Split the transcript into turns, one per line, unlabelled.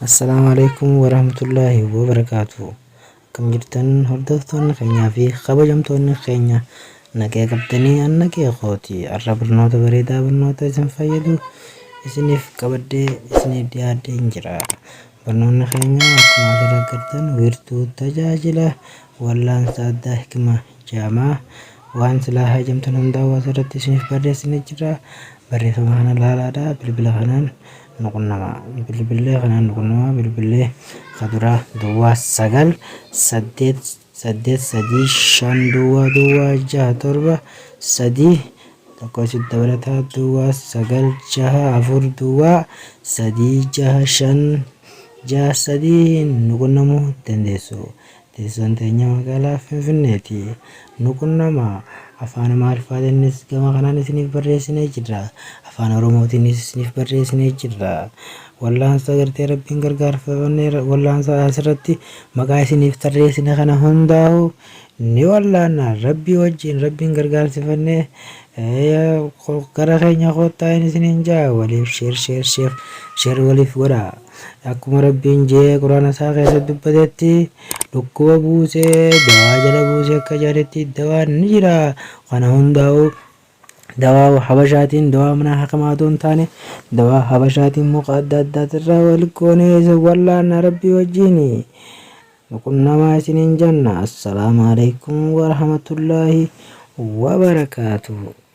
Assalaamu alaikum warahmatullaahi wabarakaatu. Akkam jirtan hordoftoonni keenyaa fi kabajamtoonni keenya nagaya qabdanii an nagaya kooti. Har'a barnoota bareedaa barnoota isin fayyadu isiniif qabadhee isiniif dhiyaadheen jira. Barnoonni keenya akkuma asirra agartan wiirtuu tajaajila wallaansa addaa hikma jedhama. Waan silaa haajamtan hundaa'u asirratti isiniif barreessine jira. Barreeffama kana laalaadha. Bilbila kanaan nu qunnamaa. Bilbillee kanaan nu qunnamaa. Bilbillee ka duraa duwwaa 9 8 8 3 5 duwwaa duwwaa 6 7 3 lakkoofsi dabalataa duwwaa 9 6 4 duwwaa 3 6 5 6 3 nu qunnamuu dandeessu. Teessoon teenya magaalaa Finfinneeti. Nu qunnamaa. Afaan Amaariffaatiinis gama kanaan isiniif barreessinee jirra. Afaan Oromootiinis isiniif barreessinee jirra. Wallaansa gartee Rabbiin gargaarfamannee wallaansa asirratti maqaa isiniif tarreessine kana hundaa'u ni wallaanna. Rabbii wajjin Rabbiin gargaarsifannee gara keenya koottaa isiniin jaa waliif sheer sheer sheer sheer waliif godhaa. Akkuma Rabbiin je'ee Qur'aana isaa keessatti dubbatetti dhukkuba buusee dawaa jala buusee akka jedhanitti dawaan ni jira. Kana hundaa'u dawaa habashaatiin dawaa mana hakamaa otoo hin taane dawaa habashaatiin muka adda addaatirraa wal goonee isin wallaanna Rabbii wajjiini. Nu qunnamaa isiniin jenna. Assalaamu alaikum warahmatullaahi wabarakaatuh.